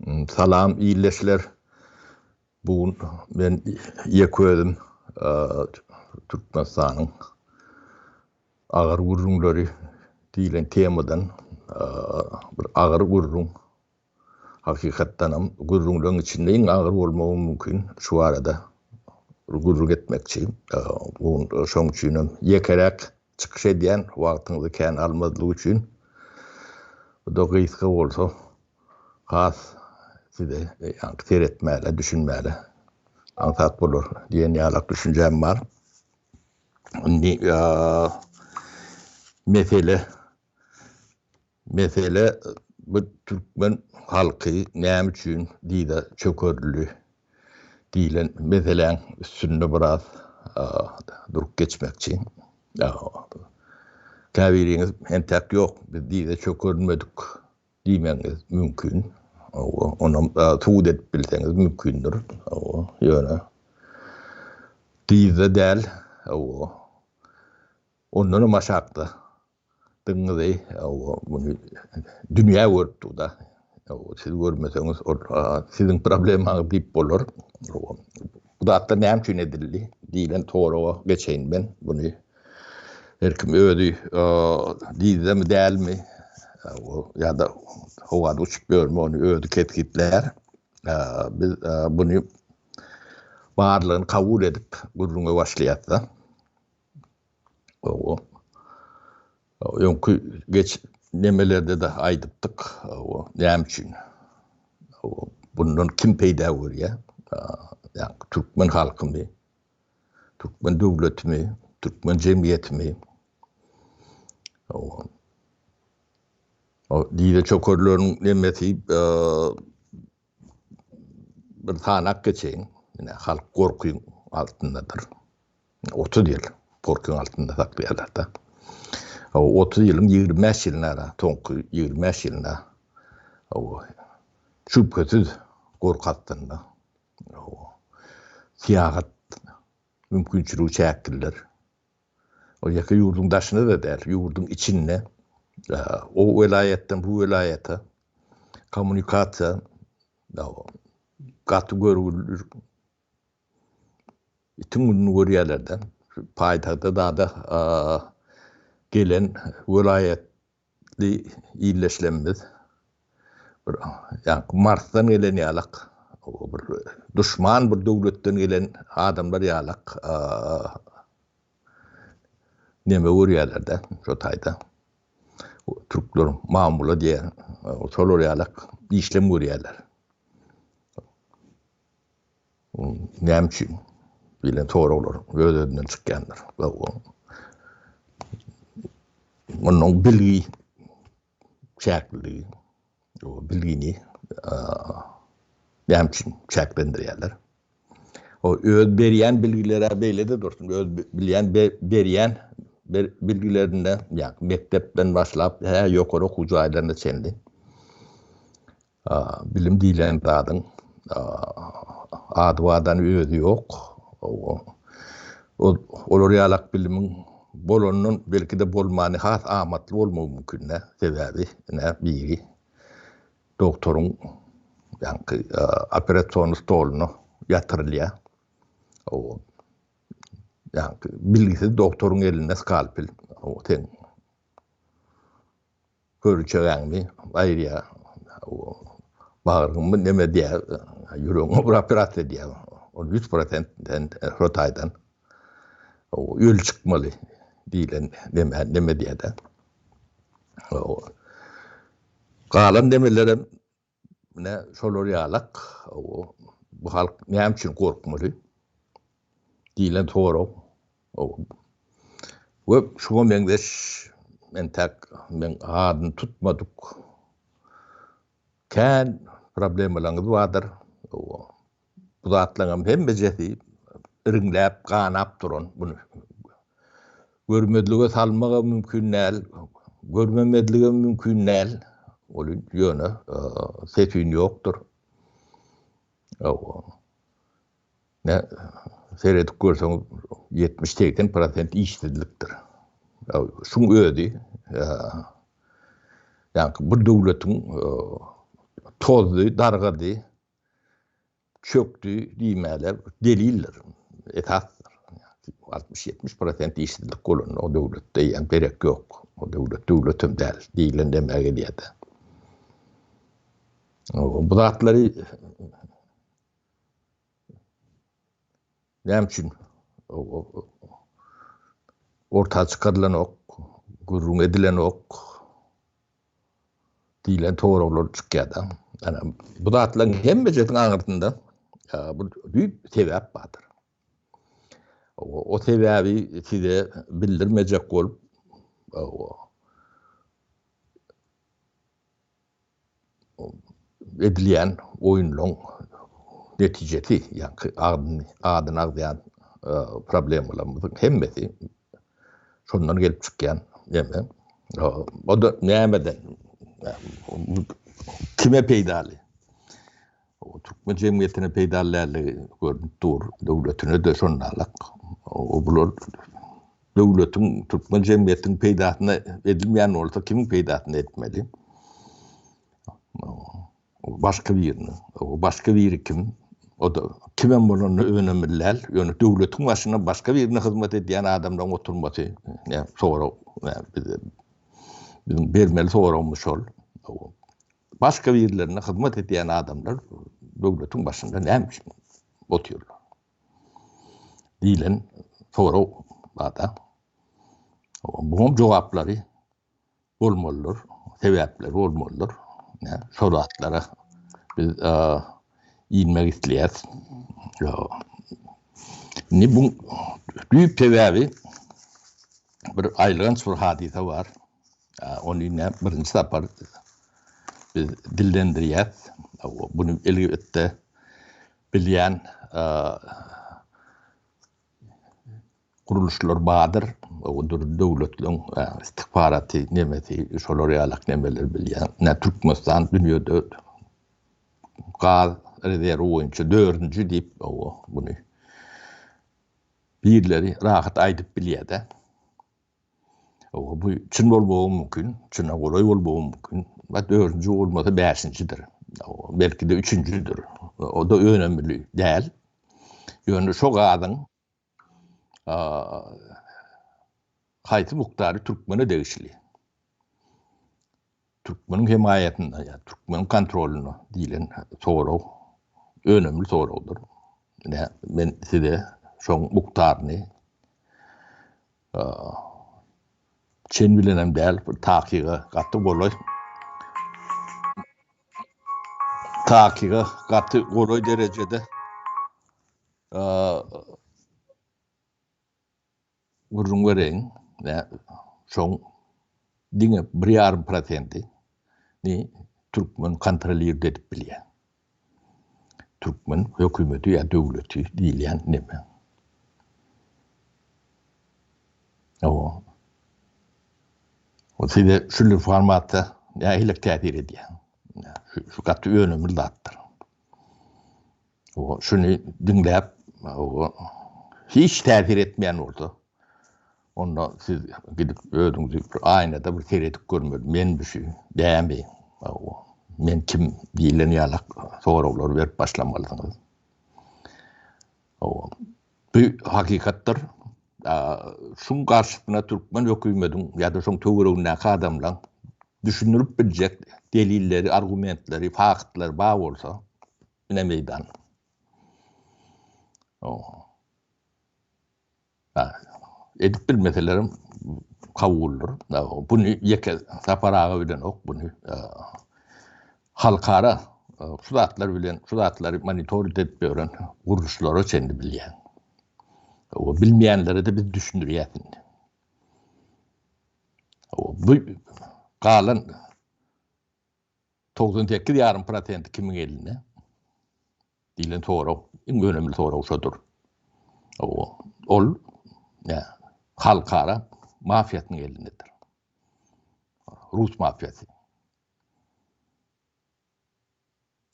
Salam ildeşler. Bu gün men ýeke özüm Türkmenistanyň agyr gürrüňleri diýlen temadan bir agyr gürrüň hakykatdanam gürrüňleň içinde iň agyr bolmagy mümkin şu barada bir gürrüň etmekçi. Bu gün şoň üçinem ýekeräk çykyş edýän wagtyňyzy kän almazlyk üçin bu-da gysga bolsa has size ýaňky seretmäge, düşünmäge aňsat bolar diýen ýalak düşünjäm bar. Indi mesele Mesele bu türkmen halky näme üçin dyza çökerildi diýlen meseläň üstünde biraz durup geçmekçi. Käbiriňiz entäk ýok, biz dyza çökerilmedik diýmegiňiz mümkin. Onam subut edip bilseňiz mümkindir. Ýöne dyzda däl, ondanam aşakda Dygyňyzy muny dünýä görüp dur-da. Siz görmeseňiz ol siziň problemaňyz diýip bolar. Bu zatlar näme üçin edildi diýlen soraga geçeýin men. Muny her kim özi diýdimi dälmi ýa-da howada uçup ýörmi ony özi kesgitlär. Biz muny barlygyny kabul edip gürrüňe başlaýas-da. Owo. Öňki geç nemelerde-de aýdypdyk. Owo, näme üçin? Owo, bundan kim peýda görýär? Ýa türkmen halkymy? Türkmen döwletimi? Türkmen jemgyýetimi? Owo. O dide çökerleriň nemesi bir sanap geçeýin. Ine, halk gorkyň altyndadyr. 30 ýyl gorkyň altynda saklaýarlar-da. 30 ýylyň 25 ýylyna ara, soňky 25 ýylyna şübhesiz gorky astynda. Syýahat mümkinçiligi çäklidir. Ol ýeke ýurduň daşynda-da däl, ýurduň içinde o welaýatdan bu welaýata kommunikasiýa gaty görgüli itiň gününi görýärler-de. Paýtagta dada gelen welaýatly ildeşlerimiz bir ýaňky Marsdan gelen ýalak, bir duşman bir döwletden gelen adamlar ýalak neme görýärler-de şo taýda. Türkler mamula diýýär, şolar ýalak işlem görýärler. Näme üçin? diýlen soraglar öz-özünden çykýandyr. Munuň bilgi çäkliligi, o bilgini näme üçin çäklendirýärler? O öz berýän bilgileri beýle-de dursun, öz bilýän berýän bilgilerinde, ýa mekdepden başlap, hä ýokary okuw jaýlaryna çenli Bilim diýlen zadyň ady-badany özi ýok. Olar ýalak bilimiň bolandan belki-de bolmany has amatly bolmagy mümkin-dä. Sebäbi ine biri dogtoryň ýaňky operasion stoluna ýatyrylýar. Ýaňky bilgisiz dogtoryň elinde skalpel. Sen Köriçegäňmi aýyrýar, bagryňmy neme edýär, ýüregiňe bir operasiýa edýär. Ol 100% sen şo taýdan öli çykmaly diýlen neme neme diýýär-de. Galan nemelerem Mine şolar ýalak bu halk näme üçin gorkmaly diýlen sorag. We şuňa meňzeş entäk men adyny tutmadyk kän problemalaryňyz bardyr. Bu zatlaryňam hemmejesi iriňläp, ganap duran muny görmezlige salmagam mümkin däl, görmemezligem mümkin däl. Ol ýöne ses-üýn ýokdur. Ne seredip görseňiz 70-80 prosent işsizlikdir. Şuň özi ýa bir döwletiň. Tozdy, dargady, çökdi diýmäler delildir, esasdyr. 60-70 prosent işsizlik bolanda o döwletde eýýäm gerek ýok. O döwlet döwletem däl diýlen demä gelýär-de. Bu zatlary Näme üçin orta çykarylanok, gürrüň edilenok diýlen soraglar çykýar-da. Ýani bu zatlaryň hemmejesiniň aňyrsynda bu düýp sebäp bardyr. O sebäbi size bildirmejek bolup edilýän oýunlaryň netijesi, ýaňky adyny adyny agzaýan problemalarymyzyň hemmesi şondan gelip çykýan neme. O-da nämeden? Kime peýdaly? Türkmen jemgyýetine peýdaly däldigi görnüp dur. Döwletine-de şondalak. O bular döwletiň, türkmen jemgyýetiniň peýdasyna edilmeýän bolsa, kimiň peýdasyna etmeli? Başga biriniň. Başga biri kim? O-da kimem bolanda önemli däl. Ýöne döwletiň başynda başga birine hyzmat edýän adamlaryň oturmasy, sorag, bize biziň bermeli soragymyz şol. Başga birlerine hyzmat edýän adamlar döwletiň başynda näme üçin otyrlar? Diýlen sorag barda. Buňam jogaplary bolmalydyr, sebäpleri bolmalydyr. Şol zatlara biz inmek isleýäris. Indi bu düýp sebäbi bir aýylganç bir hadysa bar. Ony ine birinji sapar biz dillendirýäs. Buny elbetde bilýän gurluşlar bardyr. O dürli döwletleriň istihbaraty, nemesi, şolar ýalak nemeler bilýän. Ine Türkmenistan dünýede gaz rezerwi boýunça dördünji diýip, buny birleri rahat aýdyp bilýär-de. Bu çyn bolmagy mümkin, çyna golaý bolmagy mümkin. Ba dördünji bolmasa bäşinjidir. Belki-de üçünjidir. O-da önemli däl. Ýöne şo gazyň haýsy mukdary türkmene degişli? Türkmeniň hemaýatynda ýa türkmeniň kontrolynda diýlen sorag önemli soragdyr. Ine, men size şoň mukdaryny çen bilenem däl, bir takyga gaty golaý takyga gaty golaý derejede Gürrüň bereýin, şoň diňe bir ýarym prosenti ni türkmen kontrolird edip bilýär. Türkmen hökümeti ýa döwleti diýilýän neme. O O size şu informasiýa nähili täsir edýär? Şu, şu gaty önemli zatdyr. O şuny diňläp, o hiç täsir etmeýän bolsa, onda siz gidip özüňizi bir aýnada bir seredip görmeli. Men şu dämi? O men kim diýlen ýalak soraglary berip başlamalysyňyz. O bu hakykatdyr. Şuň garşysyna türkmen hökümediň ýa-da şoň töweregindäki adamlaň düşündirip biljek delilleri, argumentleri, faktlary bar bolsa, ine meýdan. Edip bilmeselerem kabuldyr. Buny ýeke Sapar aga bilenok, buny halkara şu zatlar bilen, şu zatlary monitoring edip ýören gurluşlara çenli bilýän. O bilmeýänlere-de biz düşündirýäs indi. Bu galan 98 ýarym prosenti kimiň elinde? Diýlen sorag, iň önemli sorag şodur. Ol halkara mafiýasynyň elindedir. Rus mafiýasy.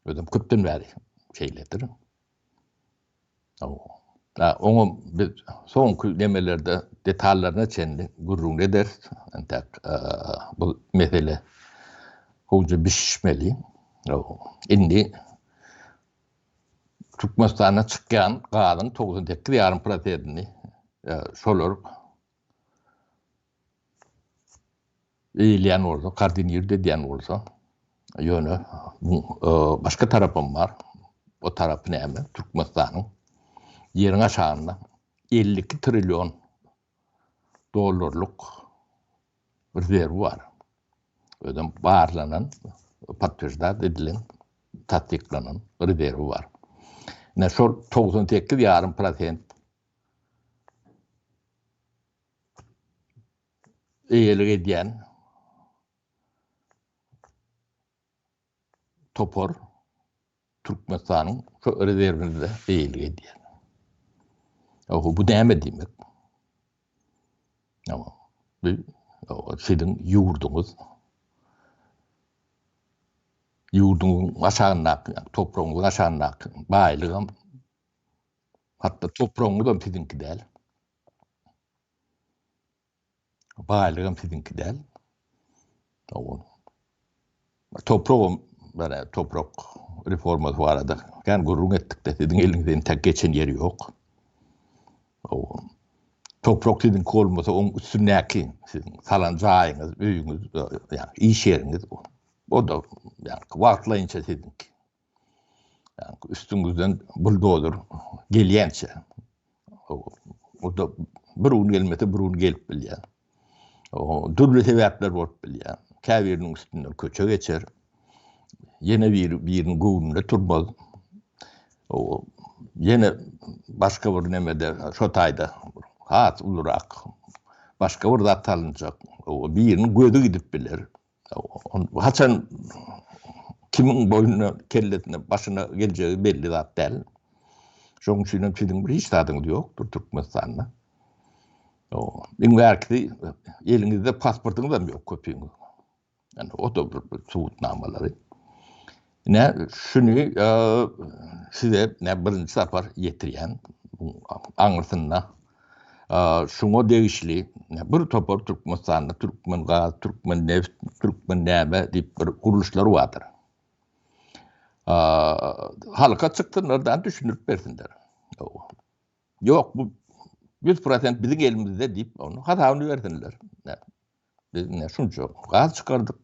Özem köpden bäri şeýledir. Oňa biz soňky nemelerde detallaryna çenli gürrüň ederis. Entek bu mesele gowja bişişmeli. Indi Türkmenistanda çykýan gazyň 98 ýarym prosentini e, şolar eýleýän bolsa, koordinirde edýän bolsa, ýöne bu e, başga tarapam bar. O tarapy näme? Türkmenistanyň ýeriň aşagynda 52 trillion dollarlyk rezerwi bar. Özem barlanan, podtwерждать edilen, tassyklanan rezerwi bar. Ine şol 98 ýarym prosent eýelik edýän topar Türkmenistanyň şu rezerwinde eýelik edýär. Oho, bu näme diýmek? Bu siziň ýurduňyz ýurduňyzyň aşagyndaky, topragyňyzyň aşagyndaky baýlygam hatda topragyňyzam siziňki däl. Baýlygam siziňki däl. Topragam bana toprak reformasy barada kän gürrüň etdik-de, siziň eliňizde entek geçen ýeri ýok. Toprak siziňki bolmasa, oň üstündäki siziň salan jaýyňyz, öýüňiz, ýa iş ýeriňiz, o-da ýa wagtlaýynça siziňki. Üstüňizden buldozer gelýänçe. O-da bir gün gelmese bir gün gelip bilýär. Dürli sebäpler bolup bilýär. Käbiriniň üstünden köçe geçer. Ýene biri biriniň göwnüne turmaz. Ýene başga bir nemede şo taýda has ulurak başga bir zat salynjak. Biriniň gözi gidip biler. Haçan kimiň boýnuna, kellesine, başyna geljegi belli zat däl. Şonuň üçin hem siziň bir hiç zadyňyz ýokdur Türkmenistanda. Iň bärkisi eliňizde pasportyňyz hem ýok köpüňiziň. Yani o da bir subutnamalary. Ne şuny e, size ne birinji sapar ýetirýän aňyrsynda Şuňa degişli bir topar Türkmenistanda Türkmengaz, Türkmenneft, Türkmen näme diýip bir gurluşlar bardyr. Halka çyksynlar da düşündirip bersinler. Ýok bu 100% biziň elimizde diýip onu hasabyny bersinler. Biz ne şunça gaz çykardyk.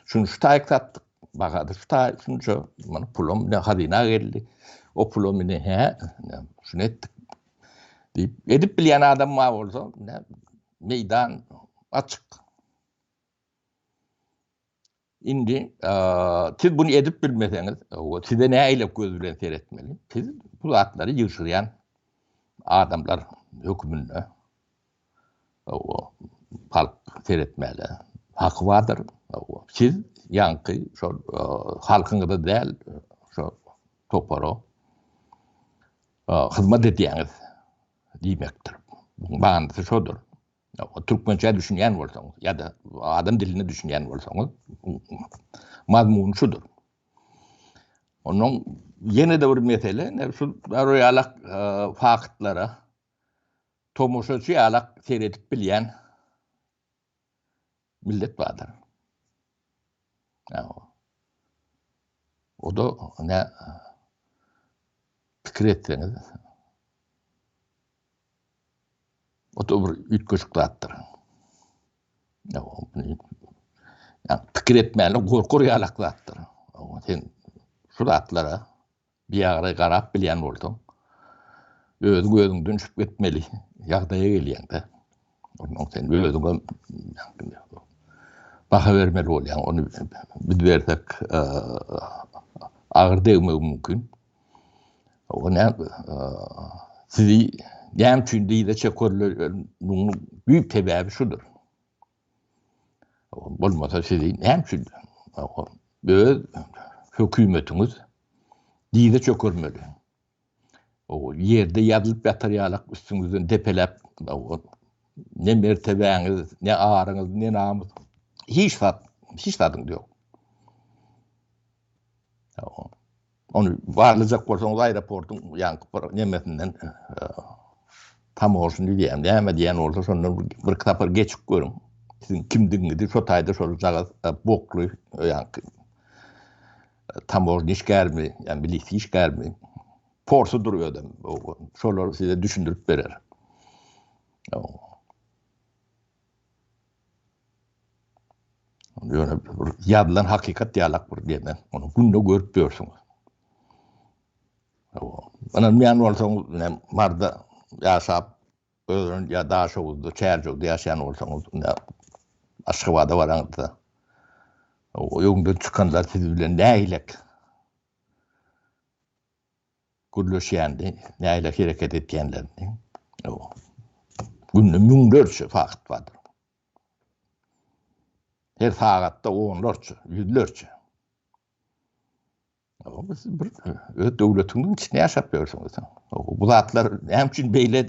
Şunu şu taýyk satdyk. Bahady şu taý şunça mana pulum ne hazyna geldi. O pulum ne he şunu etdik. Diýip edip bilýän adam bar bolsa ne meýdan açyk. Indi siz bunu edip bilmeseňiz, size nähili göz bilen seretmeli? Siz bu zatlary ýygşyrýan adamlar hökmünde halk seretmäge haky bardyr. Siz ýaňky şol halkyňyza däl, şo topara hyzmat edýäňiz diýmekdir. Buň manysy şodur. Türkmençä düşünýän bolsaňyz ýa-da adam diline düşünýän bolsaňyz, mazmuny şudur. Ondan ýene-de bir mesele, ne şu ýalak faktlara tomaşaçy ýalak seredip bilýän millet bardyr. O da ne pikir etseňiz o da bir üýtgeşik zatdyr. Ýa pikir etmäne gorkur ýalak zatdyr. Sen şu zatlara Biagyry garap bilýän bolsaň, özüň özüňden şübhe etmeli ýagdaýa gelýäň-de. Ondan sen özüňe baha bermeli bolýaň. Ony biz bersek agyr degmegi mümkin. O näme sizi näme üçin dyza çekerler? Munuň düýp sebäbi şudur. Bolmasa sizi näme üçin öz hökümetiňiz dyza çökermeli. O ýerde ýazylyp ýatar ýalak üstüňizden depeläp ne mertebäňiz, ne aryňyz, ne namys hiç zat, hiç zadyňyz ýok. Ony barlajak bolsaňyz aeroportuň ýaňky bir nemesinden tamožny diýýän, näme diýýän bolsa şondan bir sapar geçip görüň. Siziň kimdigiňizi şo taýda şol jagaz bokly ýaňky. Tamožny işgärmi, ýa milisiýa işgärmi? Porsudyr özem. Şolar size düşündirip berer. Ýöne bir ýazylan hakykat ýalak bir diýme. Ony günde görüp ýörsüňiz. Ynanmaýan bolsaňyz, ine, Marda ýaşap, özüň ýa Daşoguzda, Çärjewde ýaşaýan bolsaňyz, ine, Aşgabada baraňyzda, öňden çykanlar siz bilen nähilek gürleşýänini, nähili hereket etýänlerini, günde müňlerçe fakt bardyr. Her sagatda onlarça, ýüzlerçe. Siz bir öz döwletiňiziň içinde ýaşap ýörsüňiz. Bu zatlar näme üçin beýle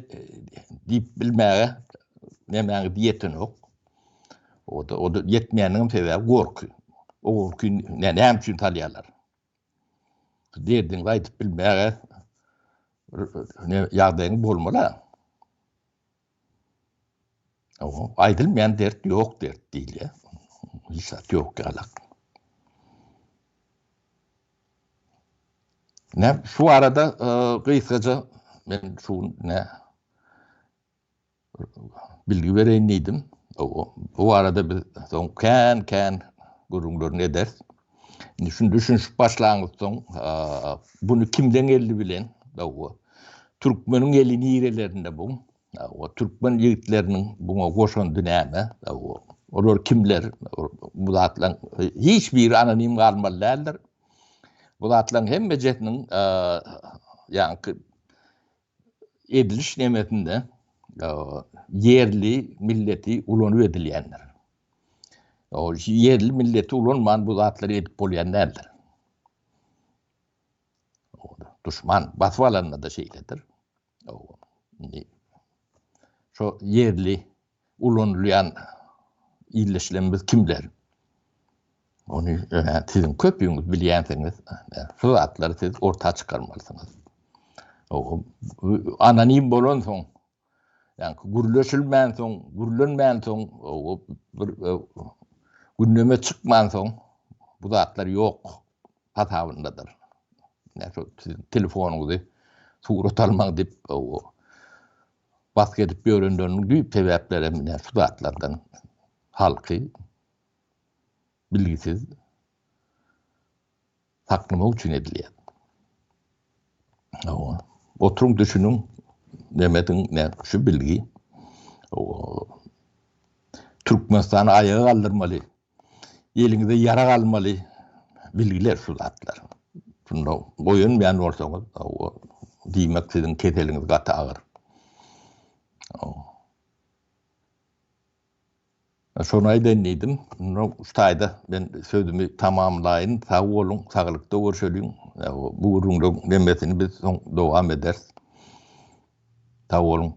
diýip bilmäge nämäňiz ýetenok. O da, o da ýetmeýäniniň sebäbi gorky. O gorky näme üçin salýarlar? Derdiňizi aýdyp bilmäge ýagdaýyň bolmaly. Aýdylmaýan dert ýok dert diýilýär. Hiç zat ýok ýalak. Ne şu arada gysgaça men şu ne bilgi bereýin diýdim. Bu barada biz soň kän-kän gürrüňlerini ederis. Indi şuny düşünişip başlaňyz soň, buny kimden geldi bilen, türkmeniň eli nirelerinde bu, türkmen ýigitleriniň buňa goşandy näme, olar kimler, bu zatlaryň hiç biri anonim galmaly däldir. Bu zatlaryň hemmejesiniň ýaňky ediliş nemesinde ýerli milleti ulanyp edilýändir. O ýerli milleti ulanman bu zatlary edip bolýan däldir. Duşman basyp alanda da şeýledir. Indi şo ýerli ulanylýan ildeşlerimiz kimler? Ony siziň köpüňiz bilýänsiňiz. Şu zatlary siz orta çykarmalysyňyz. Anonim bolansoň, ýaňky gürleşilmänsoň, gürlenmänsoň, bir gündeme çykmansoň bu zatlar ýok hasabyndadyr. Näçe siziň telefonyňyzy surat almaň diýip, basgy edip ýörenleriniň düýp sebäpleri hem ine şu zatlardan halky bilgisiz saklamak üçin edilýär. Hawa. Oturyň düşüniň, demediň ne şu bilgi. Türkmenistany aýaga galdyrmaly. Eliňize ýarag almaly bilgiler şu zatlar. Şunda goýanmaýan bolsaňyz, diýmek siziň keseliňiz gaty agyr. Şony aýdaýyn diýdim. Indi şu taýda men sözümi tamamlaýyn. Sag boluň, saglykda görşeliň. Bu gürrüňleň nemesini biz soň dowam ederis. Sag boluň.